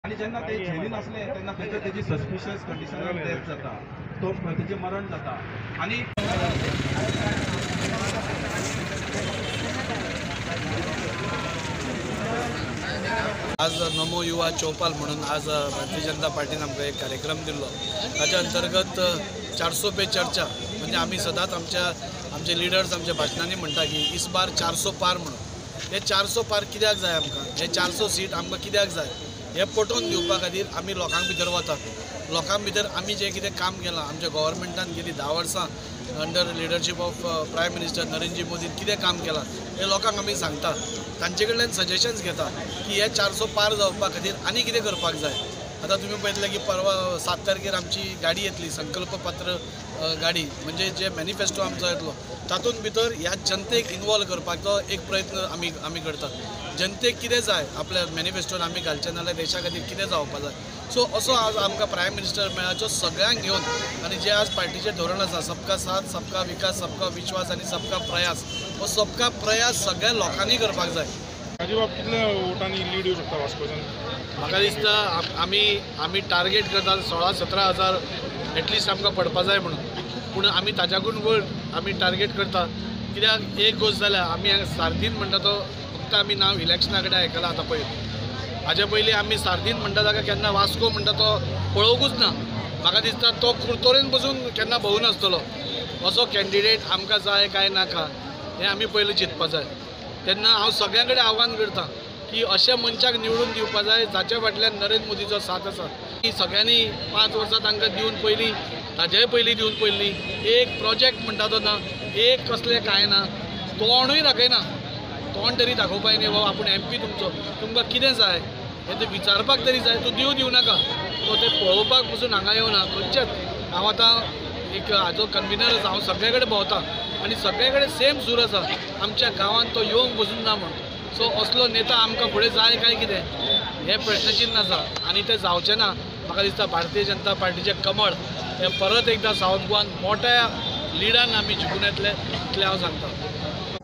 आनी जेन्ना ते झेलीन आसले तेन्ना खंयच्या तेजी सस्पिशियस कंडिशनान डेथ जाता, तो तेजें मरण जाता. आनी आज नमो युवा चौपाल म्हणून आज भारतीय जनता पार्टीन आमकां एक कार्यक्रम दिल्लो. ताच्या अंतर्गत 400 पे चर्चा म्हणजे आमी सदांच आमचे लिडर्स आमच्या भाशणांनी म्हणटा की इस बार 400 पार म्हणून. हे 400 पार कित्याक जाय आमकां, हे 400 सीट आमकां कित्याक जाय हें पटोवन दिवपा खातीर आमी लोकां भितर वतात. लोकां भितर आमी जें कितें काम केलां, आमच्या गव्हर्मेंटान गेलीं 10 वर्सां under leadership of prime minister Narendra मोदीन कितें काम केलां हें लोकांक आमी सांगता. तांचे कडल्यान सजेशन्स घेता की हे 400 पार जावपा खातीर आनी कितें करपाक जाय. आतां तुमी पळयतले की परवा 7 तारखेर आमची गाडी येतली, संकल्पपत्र गाडी, म्हणजे जे मॅनिफेस्टो आमचो येतलो तातूंत भितर ह्या जनतेक इनवॉल्व करपाचो एक प्रयत्न आमी करतात. जनतेक कितें जाय आपल्या मॅनिफेस्टोन आमी घालचें नाजाल्यार देशा खातीर कितें जावपा जाय. सो असो आज आमकां प्रायम मिनिस्टर मेळ्ळा सगळ्यांक घेवन, आनी जें आज पार्टीचें धोरण आसा सबका साथ सबका विकास सबका विश्वास आनी सबका प्रयास, हो सबका प्रयास सगळ्या लोकांनी करपाक जाय. कितल्या वोटांनी लीड येवं शकता वास्कोच्यान? म्हाका दिसता आमी टार्गेट करतात 16-17 हजार एटलिस्ट आमकां पडपा जाय म्हणून, पूण आमी ताच्याकून वयर आमी टार्गेट करता. कित्याक एक गोश्ट जाल्यार आमी सार्दीन म्हणटा तो फक्त आमी नांव इलेक्शना कडेन आयकलां आतां पळय. हाजे पयलीं आमी सार्दीन म्हणटा ताका केन्ना वास्को म्हणटा तो पळोवंकूच ना. म्हाका दिसता तो कुर्तोरेन पसून केन्ना भोवूं नासतलो. असो कॅन्डिडेट आमकां जाय काय नाका हें आमी पयलीं चिंतपा जाय. तेन्ना हांव सगळ्यां कडेन आव्हान करता की अशा मनशाक निवडून दिवपा जाय जाच्या फाटल्यान नरेंद्र मोदीचो साथ आसा. की सगळ्यांनी 5 वर्सां तांकां दिवन पयलीं, ताजेय पयलीं दिवन पयलीं एक प्रोजेक्ट म्हणटा तो ना, एक कसलें कांय ना, तोंडूय दाखयना. तोंड तरी दाखोवपाक न्ही बाबा आपूण एम पी तुमचो, तुमकां कितें जाय हें तें विचारपाक तरी जाय. तूं दिवं नाका, तो तें पळोवपाक पसून हांगा येवना खंयचेच. हांव आतां एक हाजो कन्विनर आसा, हांव सगळे कडेन भोंवता आनी सगळे कडेन सेम सूर आसा, आमच्या गांवांत तो येवंक पसून ना म्हूण. सो असलो नेता आमकां फुडें जाय काय कितें हें प्रश्नचिन्न आसा आनी तें जावचें ना. म्हाका दिसता भारतीय जनता पार्टीचें कमळ हें परत एकदां सावथ गोवान मोठ्या लिडान आमी जिखून येतले इतलें हांव सांगता.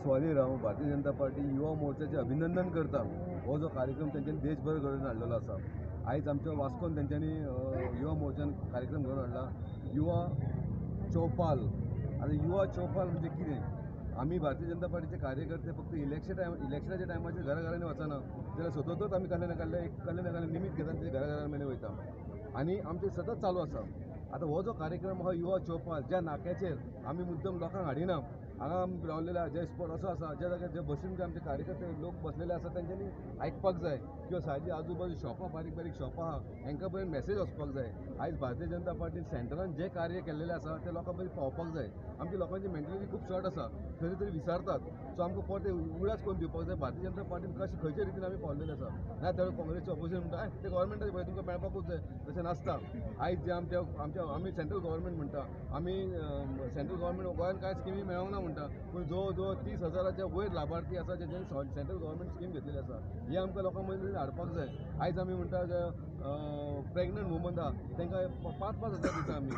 स्वाली राव भारतीय जनता पार्टी युवा मोर्चाचें अभिनंदन करता. हो जो कार्यक्रम तेंच्यांनी देशभर घडोवन हाडलेलो आसा, आयज आमच्या वास्कोन तेंच्यांनी युवा मोर्चान कार्यक्रम घडोवन हाडला, युवा चौपाल. आतां युवा चौपाल म्हणजे कितें, आमी भारतीय जनता पार्टीचे कार्यकर्ते फक्त इलेक्शनाच्या टायमाचेर घरा घरांनी वचना, जाल्यार सततच आमी कसलें ना कसलें एक कसलें ना कसलें निमित्त घेता ते घरा घरां मेरेन वयता आनी आमचें सतत चालू आसा. आतां हो जो कार्यक्रम आहा युवा चौपाल, ज्या नाक्याचेर आमी मुद्दम लोकांक हाडिना, हांगा आमी रावलेले जे स्पॉट असो आसा ज्या जाग्यार जे बसीन जे आमचे कार्यकर्ते लोक बसलेले आसा तेंच्यांनी आयकपाक जाय, किंवा सायडी आजूबाजू शॉपां बारीक बारीक शॉपां आहा हेंकां पर्यंत मॅसेज वचपाक जाय. आयज भारतीय जनता पार्टीन सेंट्रलान जें कार्य केल्लेलें आसा तें लोकां पर्यंत पावपाक जाय. आमची लोकांची मेंटलिटी खूब शॉर्ट आसा, खंय तरी विसरतात. सो आमकां परते उगडास करून दिवपाक जाय भारतीय जनता पार्टीन कशें खंयचे रितीन आमी पावलेले आसा. ना त्या काँग्रेसचे ऑपोजिशन म्हणटा ते गव्हर्मेंटाचे पळय तुमकां मेळपाकूच जाय, तशें नासता. आयज जे आमच्या आमच्या आमी सेंट्रल गव्हर्मेंट म्हणटा, आमी सेंट्रल गव्हर्मेंट गोंयांत कांय स्किमी मेळोंक ना म्हणटा, पूण जवळ जवळ 30 हजाराच्या वयर लाभार्थी आसा जेंच्यांनी सेंट्रल गव्हर्मेंट स्कीम घेतलेली आसा. ही आमकां लोकां मदीं हाडपाक जाय. आयज आमी म्हणटा जे प्रेग्नंट वुमन आहा तांकां 5-5 हजार दिता आमी,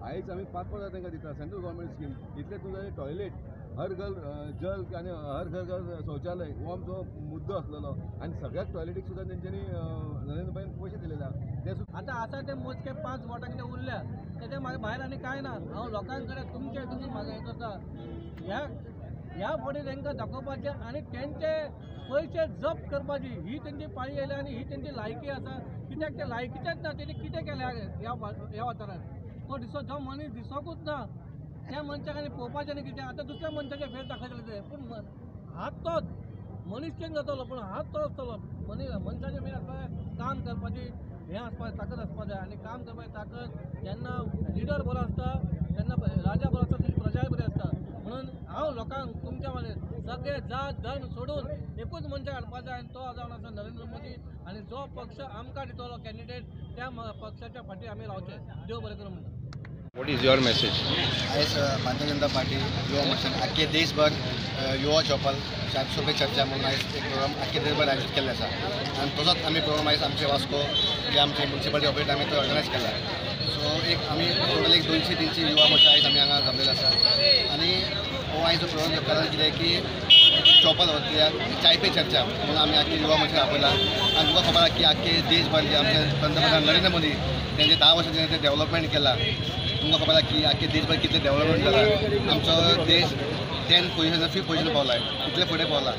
आयज आमी 5-5 हजार तांकां दिता सेंट्रल गव्हर्मेंट स्कीम. इतलें तुजें टॉयलेट हर घर जल आनी हर घर घर शौचालय हो आमचो मुद्दो आसलेलो आनी सगळ्याच टॉयलेटीक सुद्दां तेंच्यांनी नरेंद्र भाईन पयशे दिलेले आहा. ते आतां आसा ते मोजके 5 वोटां कितें उरल्या तेजे म्हाका भायर आनी कांय ना. हांव लोकां कडेन तुमचे हितून म्हाका हें करता, ह्या फावटी तांकां दाखोवपाचें आनी तेंचे पयशे जप्त करपाची ही तेंची पाळी येयल्या आनी ही तेंची लायकी आसा. कित्याक ते लायकीचेच ना, तेणी कितें केलें ह्या वाठारांत. तो दिसो जो मनीस दिसोकूच ना त्या मनशाक आनी पळोवपाचें न्ही कितें. आतां दुसऱ्या मनशाचे फेस दाखयतले ते, पूण हात तोच, मनीस चेंज जातलो पूण हात तो आसतलो. मनशाचे मेन आसपा काम करपाची हें आसपा ताकद आसपा जाय आनी काम करपाची ताकद जेन्ना लिडर बरो आसता तेन्ना राजा बरो आसता, तेजी प्रजाय बरी आसता. म्हणून हांव लोकांक तुमच्या मदीं सगळे जात धर्म सोडून एकूच मनशाक हाडपा जाय आनी तो जावन आसा नरेंद्र मोदी. आनी जो पक्ष आमकां दितलो कॅन्डिडेट त्या पक्षाच्या फाटीं आमी रावचे. देव बरें करूं म्हणटा. What is your message? आयज भारतीय जनता पार्टी युवा मोर्चान आख्खे देशभर युवा चौपाल 400 पे चर्चा म्हणून आयज एक प्रोग्राम आख्खे देशभर आयोजीत केल्ले आसा आनी तसोच आमी प्रोग्राम आयज आमचे वास्को जे आमचे म्युनिसिपालिटी ऑफिस आमी तो ऑर्गनायज केला. सो एक आमी टोटल एक 200-300 युवा मोर्चा आयज आमी हांगा जमलेले आसा आनी हो आयज प्रोग्राम कारण कितें की चौपाल चाय पे चर्चा म्हणून आमी आख्खे युवा मोर्चा आपयला. आनी तुमकां खबर आसा की आख्खे देशभर जे आमचे पंतप्रधान नरेंद्र मोदी तेंचे 10 वर्सां तेंचे डेव्हलपमेंट केला. तुमकां खबर आसा की आख्खे देशभर कितलें डेव्हलपमेंट जाला. आमचो देश 10th position 5th position पावला, इतले फुडें पावला.